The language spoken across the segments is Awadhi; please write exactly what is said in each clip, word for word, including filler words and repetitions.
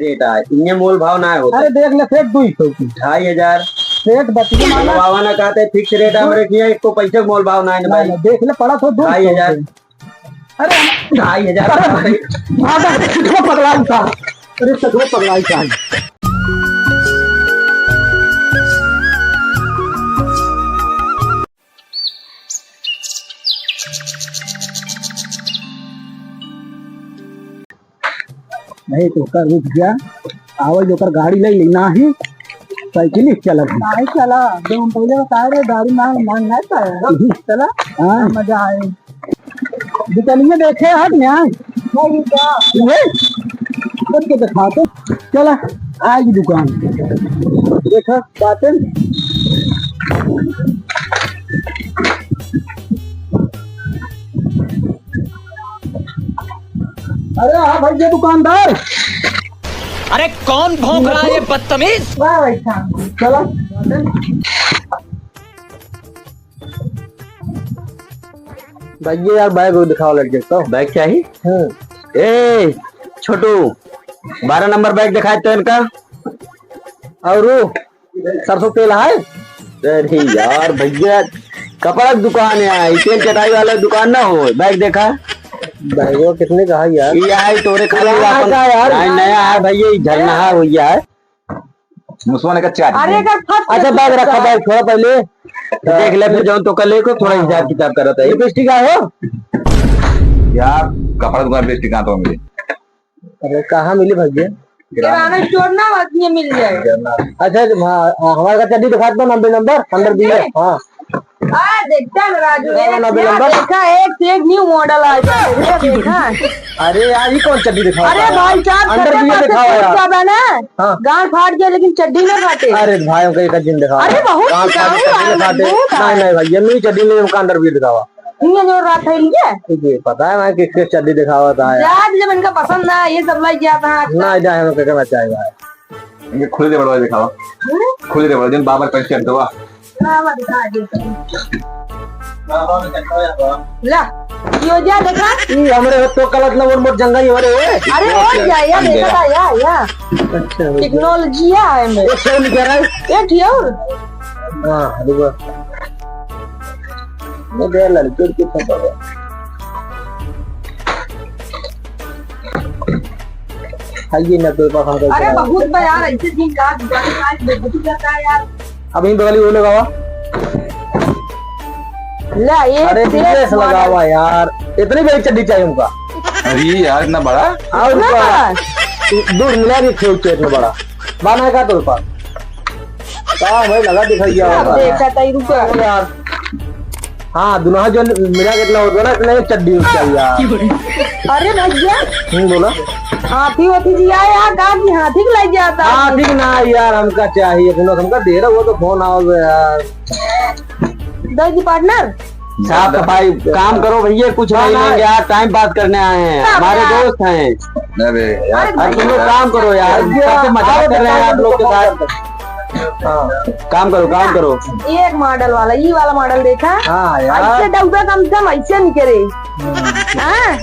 रेट आए, इन्हें मोल भाव ना होता। अरे देख ले सेठ, दुई सौ की। ढाई हजार। सेठ बतिया माना। बाबा ना कहते फिक्स रेट है, हमरे किया एको पैसे मोल भाव ना है ना भाई। नहीं, देख ले पड़ा तो दुई सौ। ढाई हजार। अरे ढाई हजार। अरे भाई, हाँ, तो सचमुच पगला था। अरे सचमुच पगला था। नहीं तो ओकर रुक जा, आवे जो ओकर गाड़ी ले लेना ही, साइकिल ही चलत है। नहीं चला, जो हम पहले बताए रहे, गाड़ी मांग, मांग नहीं पाए। हम्म। चला, हाँ। मजा आए। दुकानिया देखे हट न्याय। नहीं, क्या? ये? खुद के दिखा तो। चला, आज दुकान। देखा, बातें। अरे हाँ भाई, ये दुकानदार। अरे कौन भौंक रहा है ये बदतमीज? वाह भाई साहब। चलो। भैया यार, बैग दिखावा लड़के को। बैग चाहिए? हाँ। ए छोटू, बारह नंबर बैग दिखाए तो इनका। और वो सरसों तेल है? अरे यार भैया, कपड़ा की दुकान है, तेल चटाई वाला दुकान ना हो। बैग देखा। बैगवा कितने का है यार? ये है तोरे खाली यार, अपन। का यार? नहीं, नया है भैया, ये झरना है भैया। मुसवा ने का चाट अरे दिया। का फट अच्छा, बैग रखा, बैग छोड़ा पहले। देख ले, फिर जौन तो कर ले को थोड़ा हिसाब किताब करत है। लिपस्टिक आयो? यार, कपड़ा दुकान लिपस्टिक कहाँ तो मिले? अरे, कहाँ मिली भैया? किराना स्टोर ना, वहीं मिल जाए। अच्छा, हाँ, हाँ, हमारे का चड्डी दिखा दो, नब्बे नंबर, अंडर बियर। हाँ। आ, देखता है राजू, हाँ, एक नब्बे नंबर। देखा, एक से एक न्यू मॉडल आ गया, देखा, देखा। अरे यार, ये कौन चड्डी दिखावा अरे था? भाई साहब, अंडर बियर दिखावा यार। ज्यादा ना, हाँ। गांड फाट गया, लेकिन चड्डी ना फाटे। अरे भाई, हमका एक चड्डी दिखावा। अरे बहुत गांड फाटे, टिकाऊ चड्डी ना है, फाटे। बहुत है। नहीं, नहीं भाई, ये नहीं चड्डी नहीं, हमका अंडर बियर दिखावा। इन्हें जो रात है, ये? तुझे पता है ना कि किस चड्डी दिखावा था यार? यार, जब इनका पसंद ना, ये सब लाइक गया था। ना, जाए, हमें कहना चाहिए भाई। इनके खुले दे बड़वा दिखावा। हम्म? खुले दे बड़वा, जिन बाबर पैंट शर्ट दवा। ला, ला, दिखा दे। ला, यो जा देखा। ई हमरे हो तो कलत ना मोर मोर जंगा ही हो रे। अरे, हो जा, या देखा था, या, या। अच्छा, हो गया। टेक्नोलॉजी है में। एक सेकंड कह रहा है। एक ही और। हाँ, रुको। मैं गया लड़के के फोटो। खाइए ना, कोई पसंद करके अरे, आए। बहुत बा यार, ऐसे दिन का दुकान का आज बेइज्जती करता है यार। अभी बगली वो लगावा। ले, ये अरे, सेट ड्रेस मार। लगावा यार, इतनी बड़ी चड्डी चाहिए हमका। अरे यार, इतना बड़ा? और इतना का? बड़ा? दूध मिला के खेल के इतना बड़ा। बाना है का तोर पास? का भाई लगा दिखाई गया अब होगा। देखा ताई रुको। अरे यार। हाँ, दुनहा जो मिला के इतना होता ना, इतना ही चड्डी उठ जाई यार। अरे भैया। हम्म, बोला। हाथी वाथी जी आए यार, का की हाथी के लग जाता है? हाथी के ना यार, हमका चाहिए, सुनो, हमका दे रहा, वो तो फोन आओ यार। दो जी पार्टनर। साफ सफाई काम करो भैया, कुछ नहीं लेंगे यार, टाइम पास करने आए हैं, हमारे दोस्त हैं। अरे यार, अरे तुम लोग काम करो यार, कैसे मजाक कर रहे हैं आप लोग के साथ। हाँ, काम करो, काम करो। एक मॉडल वाला, ये वाला मॉडल देखा? हाँ यार। ऐसे डब्बा कम से कम ऐसे निकले। हम्म। हाँ?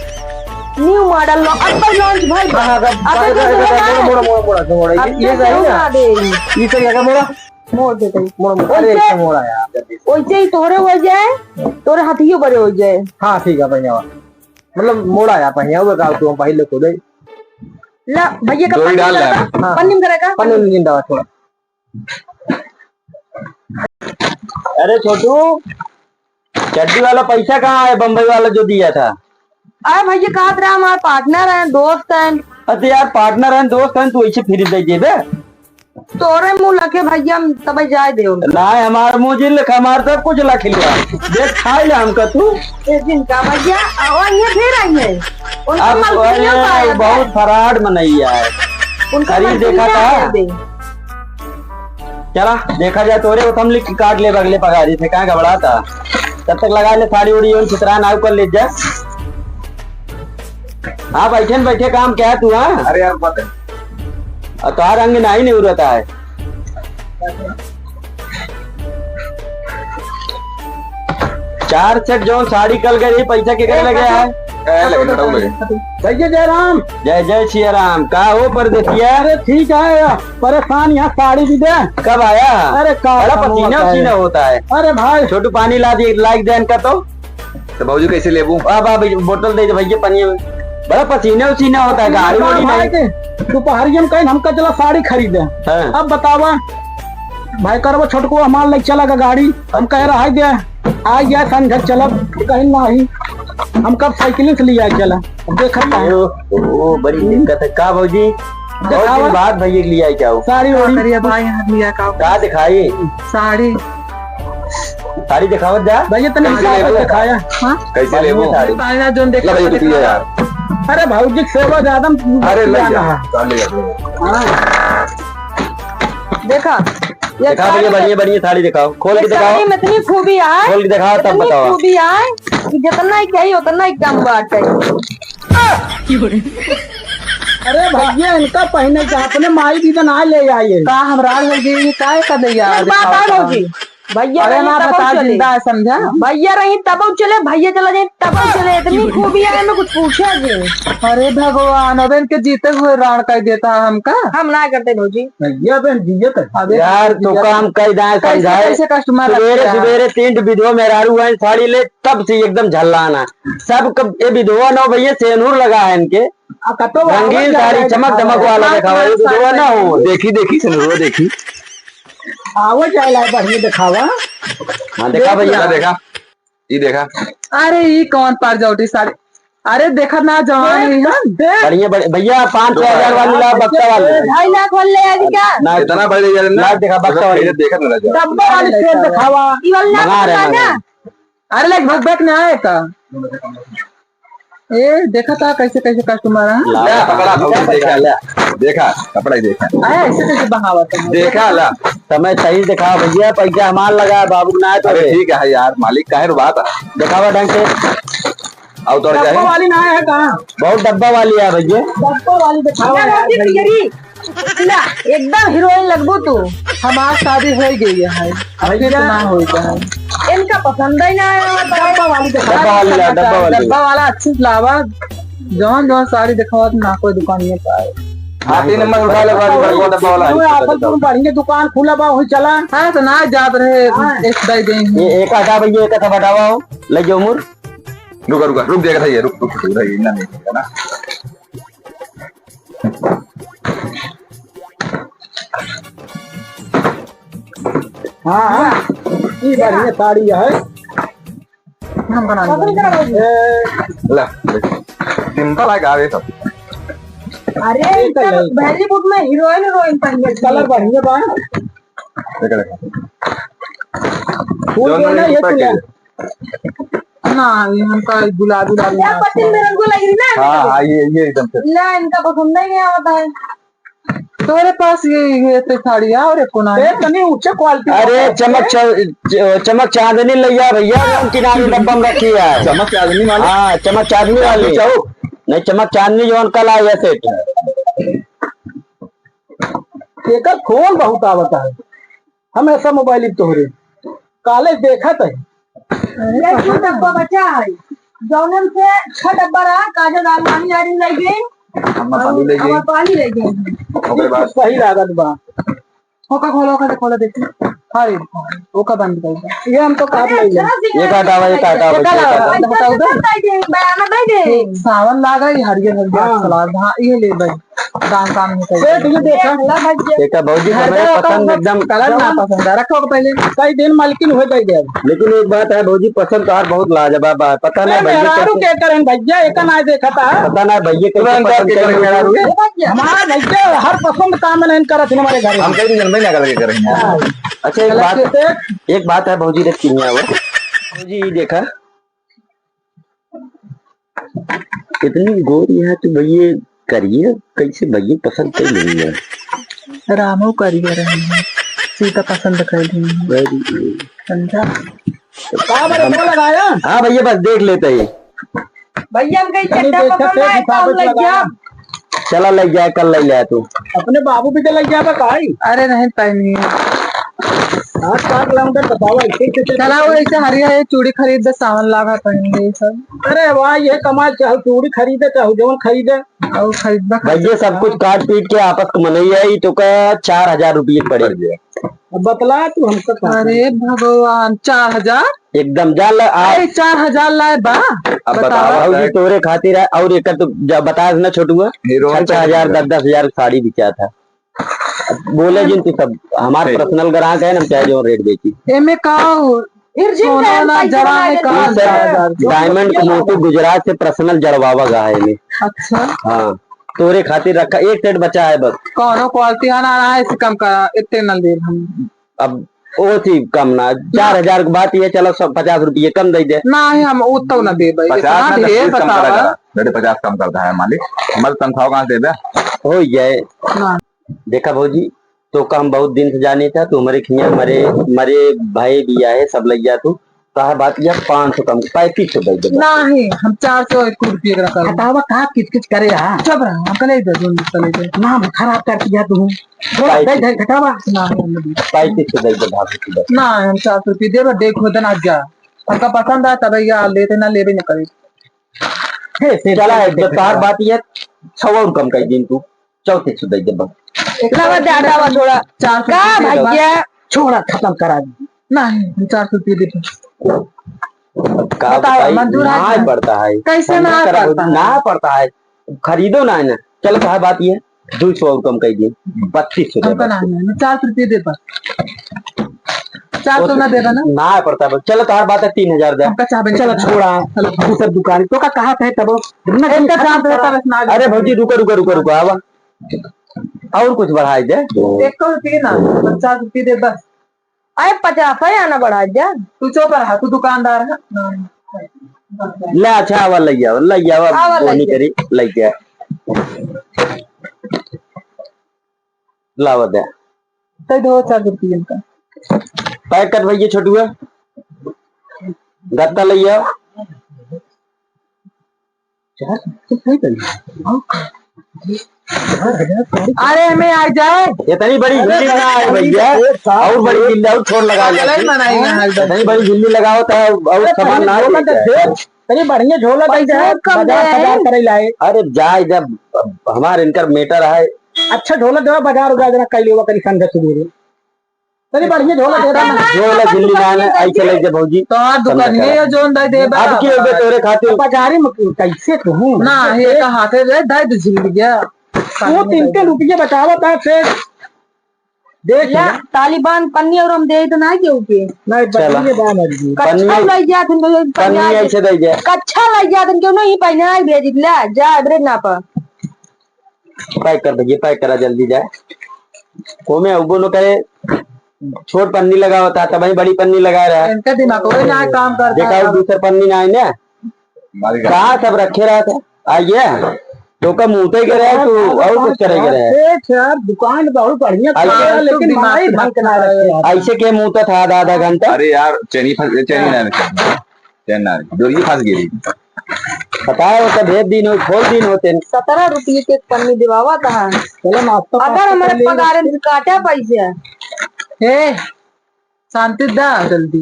न्यू मॉडल लो, अब लॉन्च भाई। हाँ, हाँ, अब मोड़ा, मोड़ा, मोड़ा, मोड़ा, ये, अब ये सही है। ये सही है, मोड़ा। मोड़ देते हैं। मोड़, मोड़, अरे, वैसे, ऐसे मोड़ा यार। वैसे ही तोहरे हो जाए, तोहरे हथियो बड़े हो जाए। हाँ, ठीक है, बढ़िया बा। मतलब, मोड़ा यार, बढ़िया हुआ का, तू हम पहले खुद ही। ला, भैया का दो ही पन्नी डाल में रहा है। करेगा? हाँ, पन्नी में करेगा? पन्नी में डाला थोड़ा। अरे छोटू, चड्डी वाला पैसा कहाँ है, बम्बई वाला जो दिया था? अरे भैया, कहत रहा हमारे पार्टनर हैं, दोस्त हैं। अरे यार, पार्टनर हैं, दोस्त हैं, तू ऐसे फ्री दे देबे? तोरे मुंह लगे भैया, हम तबे जाए देउ। नाहीं, हमार मुंह जिन लखा, हमार सब कुछ लख लिया। देख, खाई ले हमका तू। एक दिन का भैया, आवा ये फिर आई है। उनका अब मालकिन अरे, नहीं पाया था। बहुत फराड मनैया है। उनका खरीद मालकिन देखा नहीं था? आया दे। चला, देखा जाए तोरे को हम लिख के काट ले अगले पगारी से, कहाँ घबराता? तब तक लगा ले साड़ी उड़ी, उन चित्रान आउ कर ले जा। हाँ, बैठे न बैठे काम क्या है तू, हाँ? अरे यार, बात है। और तोहार अंग नहीं, नहीं उड़ता है। चार सेट जौन साड़ी कल गई, पैसा के करे लगे है? ए, लेकिन बताओ लगे। भैया जय राम। जय जय सिया राम। का हो परदेसिया? अरे ठीक है, परेशान, यहाँ साड़ी भी दे। कब आया? अरे का बड़ा बताऊँ पसीना बताए। उसीना होता है। अरे भाई। छोटू पानी ला दिए, लाइक दे इनका तो। तो भौजी कैसे लेबू? अब, अब बोतल दे दे भैया पानी में। बड़ा पसीना उसीना होता है, गाड़ी वाड़ी भाई नहीं। के दोपहरिया में कहीं हमका चला साड़ी खरीदे। हाँ। अब बतावा, भाई करबो छोटको हमार लग चला का गाड़ी, हम कह रहा है दे, आ गया संझा चलब, कहीं नहीं, हम कब साइकिल से लिया चला, अब देखत है। ओ, ओ, बड़ी दिक्कत है का भौजी? बहुत दिखावा। दिन बाद भैया के लिया क्या हो? साड़ी का ओड़ी। करिए भाई, यहाँ लिया का हो? का दिखाई? साड़ी। साड़ी दिखावत जा। भैया तने कैसे साड़ी लेबू? दिखाया। हाँ? कैसे लेबू? साड़ी। पहला जोन देखा ला भैया, तू पिया यार। अरे भौजी के सेवा ज्यादा अरे ले किया जा, ना। साड़ी ले जा। हाँ। देखा, ये दिखा भैया, साड़ी बढ़िया, बढ़िया साड़ी दिखाओ, खोल ये के दिखाओ। साड़ी में इतनी खूबी है, खोल के दिखाओ, तब इतनी बताओ। खूबी है कि जितना ही कही उतना ही कम बात है। अरे भैया, इनका पहने के अपने माई भी तो ना ले आइए। का हम राज हो गई, ये काहे का ले आया एक बात है दिखाओ? भौजी, भैया अरे रही ना तब बता, चले। जिंदा है समझा। भैया रही तब चले, भैया चला जाए तब चले, इतनी खूबी है, हमें कुछ पूछा जी। अरे भगवान, अब इनके जीते हुए राण कर देता है हमका। हम ना करते भौजी। भैया बहन जियत है। अबे यार, तो जियत काम कई दाए कैसे, समझाए। कैसे customer सुबेरे, रखते हैं? सुबेरे तीन ठो विधवा मेहरारू आए, साड़ी ले, तब से एकदम झल्लाना। सब कब ये विधवा ना हो भैया, सेनुर लगा है इनके। आ, कतो रंगीन आवत साड़ी, जाए चमक धमक वाला दिखावा, ये विधवा ना हो। देखी, देखी, सेनुरवा देखी। आवत जाए ला बढ़िया दिखावा। हाँ, देखा भैया। देखा, देखा। ई देखा। अरे, ई कौन पार जाउटी साड़ी? अरे, देखा ना, जवान देख, ही है। देख। बढ़िया, बढ़िया। भैया, पाँच छह हजार वाली ला, बक्सा वाली। ढाई लाख वाली ले आएगी क्या? ना, इतना बड़े यार ना। ना, देखा, बक्सा वाली। देखा ना, देखा। डब्बा वाली सेट दिखावा। ई वाली ना मंगा रहे हैं, ना। मंगा रहे हैं। अरे, लाइक भग बैक ना आए का? ए, देखा था कैसे, कैसे customer है? ला, पकड़ा, भौजी, देखा, ला। देखा, कपड़ा ही देखा। अरे, ऐसे कैसे बहावत है? देखा, ला। समय सही दिखा भैया, पैसा हमार लगा है, बाबू ना है तो अरे, रे। ठीक है यार, मालिक काहे रुबात है? दिखावा ढंग से। और तो डब्बा जाए। वाली ना है का? बहुत डब्बा वाली है भैया। डब्बा वाली दिखावा ना, यार, भौजी, भैया। पियरी। ना, एकदम हीरोइन लगबू तू। हमार शादी हो गई है, अब फिर भैया। ना हो गया है। इनका पसंद ही ना आया। डब्बा वाली दिखा। डब्बा वाली ला, डब्बा वाली। डब्बा वाला अच्छी लावा। जौन जौन साड़ी दिखावा ना कोई दुकान में पाए। हाँ, तीन नंबर उठा ले, बाबू, बाबू, डब्बा वाला। तू आपन तुम बढ़िया दुकान खुला बा, वही चला। हाँ, तो ना जात रहे, हाँ। एक दे देंगे। ये एक हटा भैया, एक हटा हटावा हो, ले जाओ मुर। रुका, रुका, रुक जाएगा, सही है, रुक, रुक, रुक, रुक, इतना नहीं है ना। हाँ, हाँ, ई बढ़िया साड़ी है। हम बना लेंगे। ए, ला, देख। Simple है, गावे सब। अरे, ये इनका कलर। Bollywood में हीरोइन, हीरोइन पहन के कलर बढ़िया बा। देखा, देखा। फूल जौन देना वाली ये कुर्ता तू ले। के। ना, ये हमका गुलाबी, गुलाबी क्या ना पसंद है। मेरे को लग रही ना? हाँ, हाँ, ये, ये एकदम से। ना, इनका पसंद नहीं आवत है। तोरे पास ये, ये तो साड़ी है और एको ना है। ए, तनी ऊंचे quality अरे, वाला। चमक च-, च-, चमक चांदनी लइया भैया, जौन किनारे डब्बा में रखी है। चमक चांदनी वाली? हाँ, चमक चांदनी वाली। चौक। नहीं, चमक चांदनी जौन कल आई है सेट। एकर फोन बहुत आवता है, हमेशा मोबाइल ही तोहरे। काले देखत है। ये दू डब्बा बचा है, जौनन से छह डब्बा रहा, काजल आलमारी आरी ले गई, हम पानी ले गई। हमार पानी ले गई। ओकरे बाद सही लागत बा। ओका खोलो, ओका खोलो, देखी। अरे, ओका बंद कर दे। ये हम तो काट लेंगे। ये काटा हुआ, ये काटा हुआ, ये काटा हुआ। हटाओ, हटाओ, हटाओ। सावन लागा, ये हरियर, हरियर हाँ। सलाद। हाँ, ये ले भाई। दान काम नहीं करेगा। सेठ, ये देखा। देखा भौजी, हमारे पसंद एकदम। कलर ना पसंद है, रखो पहले। कई दिन मालकिन हो जाएगा। लेकिन एक बात है भौजी, पसंद तो यार बहुत लाजवाब है। पता नहीं अरे भैया मेहरारू कैसे के करन भैया, एक ना देखा था। पता नहीं भैया कैसे पसंद के करन मेहरारू है। हमारा भैया हर पसंद काम नहीं करत हमारे घर में। हम कहीं जन्म ही ना करके करेंगे। हाँ। अच्छा, एक बात, एक बात है भौजी, देख किन्या हुआ। भौजी, ये देखा। इतनी गोरी है तो भैया करिए, कैसे भैया पसंद कर लेंगे? रामो करिए रहे हैं, सीता पसंद कर लेंगे। Very good। समझा? का बड़े को लगाया? हाँ भैया, बस देख लेते ही। भैया, हम कहीं चड्ढा पसंद है, काम लग गया। चला, ले जाए, कल ले ले तू। अपने बाबू भी तो ले जाए, भाई। अरे नहीं, पहनी है। सात चार किलोमीटर बतावा, ऐसे कैसे? चला, वो ऐसे हरिया है, चूड़ी खरीद दे, सावन लागा पहन ले ये सब। अरे वाह, ये कमाल, चाहे चूड़ी खरीदे, चाहे जौन खरीदे। और खरीद बा, भैया, सब कुछ काट पीट के आपस के मनई आई तो का चार हजार रुपये पड़े। अब बतला तू हमसे का अरे भगवान, चार हजार? एकदम जान ला, आप अरे, चार हजार लाए बा? अब बतावा। बतावा भौजी, तोरे खातिर है, और एक तो जब बताया ना छोटुआ, हीरो छह, छह हजार, दस, दस हजार साड़ी बिका था। अब बोले जिन तू सब, हमार ठीक। पर्सनल ग्राहक है ना, हम चाहे जो रेट बेची। एमे का हो? सोना ना जड़ा है का? ये सब डायमंड के मोती गुजरात से पर्सनल जड़वावा गा है एमे। अच्छा। हाँ, तोरे खातिर रखा, एक सेट बचा है बस। कौनो क्वालिटी आना रहा है, इससे कम का, इतने ना ले हम। अब ओ चीज कम ना, चार हजार की बात ये, चलो सब पचास रुपये कम दे दे। नहीं, हम उतना ना देबे, पचास इतना ना, ढेर दस बीस कम करा बतावा। करा। बेटे, पचास कम करता है मालिक, हमारे तनख्वाह कहाँ से देबे? हो जाए। ना। देखा भौजी, तो का हम बहुत दिन से जानी था, तू हमारे खिया मरे, मरे भाई भी आए, सब लग जा तू। कहा बात यह पाँच सौ कम, पैंतीस सौ दे दे। नहीं, हम चार सौ एक रुपये का कर। हटावा, कहा किच किच करे हा? चुप रहा, हम कले दे, जोन कले दे। नाम खराब कर दिया तू। थोड़ा पैंतीस। दे, दे, घटावा। ना, हम नहीं। पैंतीस सौ दे दे, भाभी की बस। ना, हम चार सौ रुपये देबे, देखो दन आज जा। हमका पसंद आए तब या लेते ना लेबे न करे। हे, से चला, एक बार बात ये, छव और कम कर दिन तू। चौंतीस सौ दे दे बस। इतना ज्यादा बा थोड़ा। चार सौ का रुपये दे दे। भैया? छोड़ा, खत्म करा दे। नहीं, हम चार सौ रुपये दे दे। का बताओ, बताई, मंजूर है ना कि नहीं? पड़ता है। कैसे मंजूर ना करा, पड़ता है? ना पड़ता है। खरीदो ना, है ना। चलो, कहा बात ये, दो सौ और कम कर दिए, बत्तीस सौ दे हमका बस। ना, नहीं, चार सौ रुपये दे बस। चार सौ ना देबा ना? ना पड़ता है, चलो, तार बात है, तीन हजार दे। हमका चाहबे नहीं चलो, करना। छोड़ा, चलो। दूसर दुकान, तो का कहा था तब? इनका चार सौ देता बस ना। अरे भौजी, रुको, रुको, रुको, रुको, आवा। और कुछ बढ़ाई दे। एक सौ रुपये ना, पचास रुपये दे बस। अरे पचास है, आना बढ़ाई दे। तू चुप रहा, तू दुकानदार है। ले अच्छा, आवा, लइ आवा, लइ आवा, आवा, बोनी लइ आवा। करी, लइ आवा। लावा दे। दे दो चार सौ रुपये इनका। पैक कर भैया छोटुआ। गत्ता लइ आवा। चार सौ रुपये का ही। अरे, हमें आ जाए। इतनी बड़ी झिल्ली ना आए भैया, और बड़ी झिल्ली और छोड़ लगा अरे, लेती। मनाई ना है एकदम। इतनी बड़ी झिल्ली लगाओ तो और अरे, सामान ना झोला दे दे। अरे, बढ़िया झोला दे दे, पैसा कम बाजार दे। बाजार करे लाए। अरे, जाए जब हमार इनकर मैटर है। अच्छा झोला दे, बाजार उजार जना कई लेवा करी संगे सुबेरे। तनी बढ़िया झोला दे दे ना। झोला झिल्ली ना, ना, ऐसे ले जा भौजी। तो आप दुकान में ये जोन दे दे अब के बा। बे तोरे खातिर। बाजारी में कैसे कहूँ? ना, ये तो हाथे दे, दे दे झिल्ली गया। वो तीन के रुपये बचावा था फिर। देख या, ले। तालिबान पन्नी और हम दे तो ना केहू के। नहीं, चला। पन्नी के दाम है जी। कच्छा पन्नी, लग जात हम, पन्नी पन्नी ऐसे दे दे। कच्छा लग जात हम, क्यों नहीं पहना है भेज ले, जा, एवरेज ना पा। पैक कर भैया, पैक करा जल्दी जाए। कोमे उबो न करे, छोट पन्नी लगावत है, तबही बड़ी पन्नी लगा रहा है। इनका दिमाग कोई ना काम करता देखा, है। दूसर पन्नी ना है ना? कहाँ सब रखे रहा था? आइए, तो का मुँह पे करे है, तू और कुछ करे करे है? सेठ यार, दुकान बहुत बढ़िया आइए। खुला है, लेकिन दिमाग मनाई ढंग के ना रखे यार। ऐसे के मुँह तो था आधा, आधा घंटा? अरे यार, चेनी फंस, चेनी ना रखे। चेन्नई, डोरी फंस गई। पता है, वो तो भेज दिन हो, खोल दिन होते हैं। सत्रह रुपये के एक पन्नी दिवावा था। चलो, नाश्ता अगर वास्ता हमारे कर लेंगे। पगार में काटा पैसा। ए, शांति दा, जल्दी।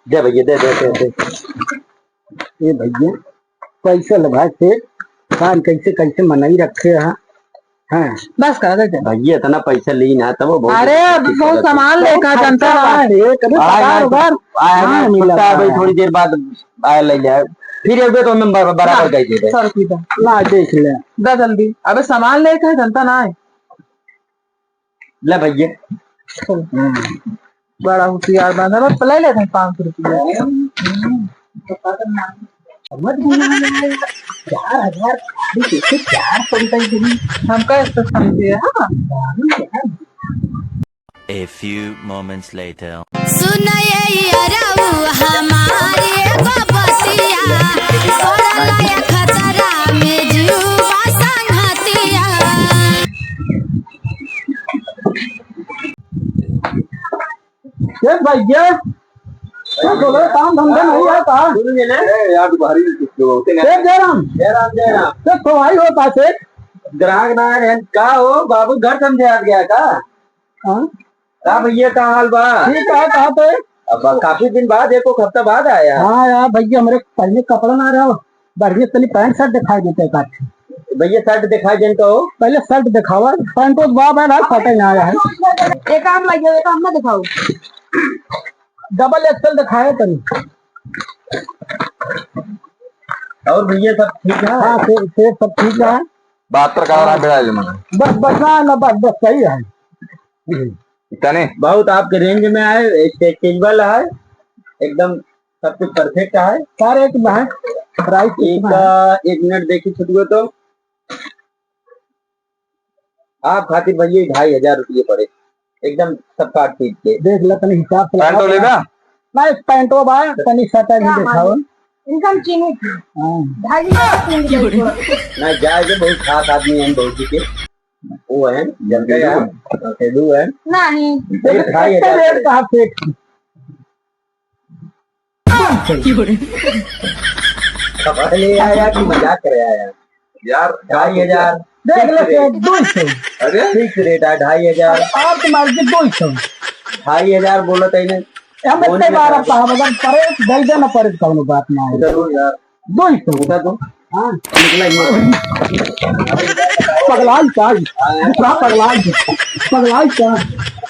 दे भैया, दे, दे, दे, दे। ए भैया, पैसा लगा से काम कैसे, कैसे मनई रखे हैं। हाँ। बस करा दे। भैया, इतना पैसा ली ना, तब वो बहुत अरे, अब बहुत सामान लेकर जनता है। कभी आए पगार ना, उगार आए ना, हाँ, मिला कुत्ता है। भाई, थोड़ी देर बाद आए, ले जाए। फिर एक दे तो मैं बर-, बराबर ना, कर दे दे। सौ रुपये दो। ना, देख ले। दे जल्दी। अबे सामान लेकर जनता ना है। ले भैया। चल। हम्म। बड़ा होशियार बना, बस ले लेते हैं पाँच सौ रुपया। हम्म। समझ में नहीं आया। चार हजार खाली कैसे चार सौ रुपए के लिए? हमका ऐसे समझे, हाँ। A few moments later. सुन ये अरऊ हमार एगो बतिया, पड़ल खतरा में जीवा संगतिया। ए भैया, ए बोलो, काम धंधा नहीं है का? ए यार, तू बाहरी निकल के बोलते ना। ए जयराम। जयराम, जयराम। ए तो भाई होता से। ग्राहक ना है, का हो बाबू, घर समझे आ गया का? हाँ? का भैया, का हाल बा? ठीक है, कहाँ पे? अब काफी दिन बाद, एक हफ्ता बाद आया। हाँ यार भैया, हमरे पहले कपड़ा ना रहो, बढ़िया तनी पैंट शर्ट दिखाई देते का। भैया शर्ट दिखाई देन तो। पहले शर्ट दिखावा, पैंट तो बाप है भाई, फटे ना आया है। एक आम लाइए, एक आम ना दिखाओ। डबल एक्सएल दिखाए तनी। और भैया सब ठीक है? हाँ, से, से सब ठीक है। बहत्तर का वाला भिड़ा ले मने। बस, बस, ना, ना, बस, बस, सही है। इतने? बहुत आपके रेंज में है, स्ट्रेचेबल है, एकदम सब कुछ परफेक्ट है। का रेट में है? प्राइस कितना है? एक मिनट देखिए छुटुए तो, आप खातिर भैया ढाई हजार रुपये पड़े, एकदम सब काट पीट के। देख ला तनी हिसाब से पैंटो लगा लेबा? ना, एक पैंटो बा, तनी शर्ट भी दिखाओ। इनका हम चीनी थी। हाँ। ढाई हजार चीनी थी। ना, जाए के बहुत खास आदमी है भौजी के, वो है, जनता है, सेदू है। नहीं। ये ढाई हजार रेट कहाँ फिक्स? खबर ले आया कि मजाक करे आया? यार, ढाई हजार। देख ले, फिक्स रेट। दो सौ। अरे? फिक्स रेट है, ढाई हजार। आप तो मार के दो सौ। ढाई हजार बोलत है ने। हम इतने बार आप कहा, मगर परे, दे देना परे, कौनो बात ना है। जरूर यार। दो सौ। उठा दो। हाँ। निकला ही नहीं। पगलाई का? दूसरा पगलाई। पगलाई का?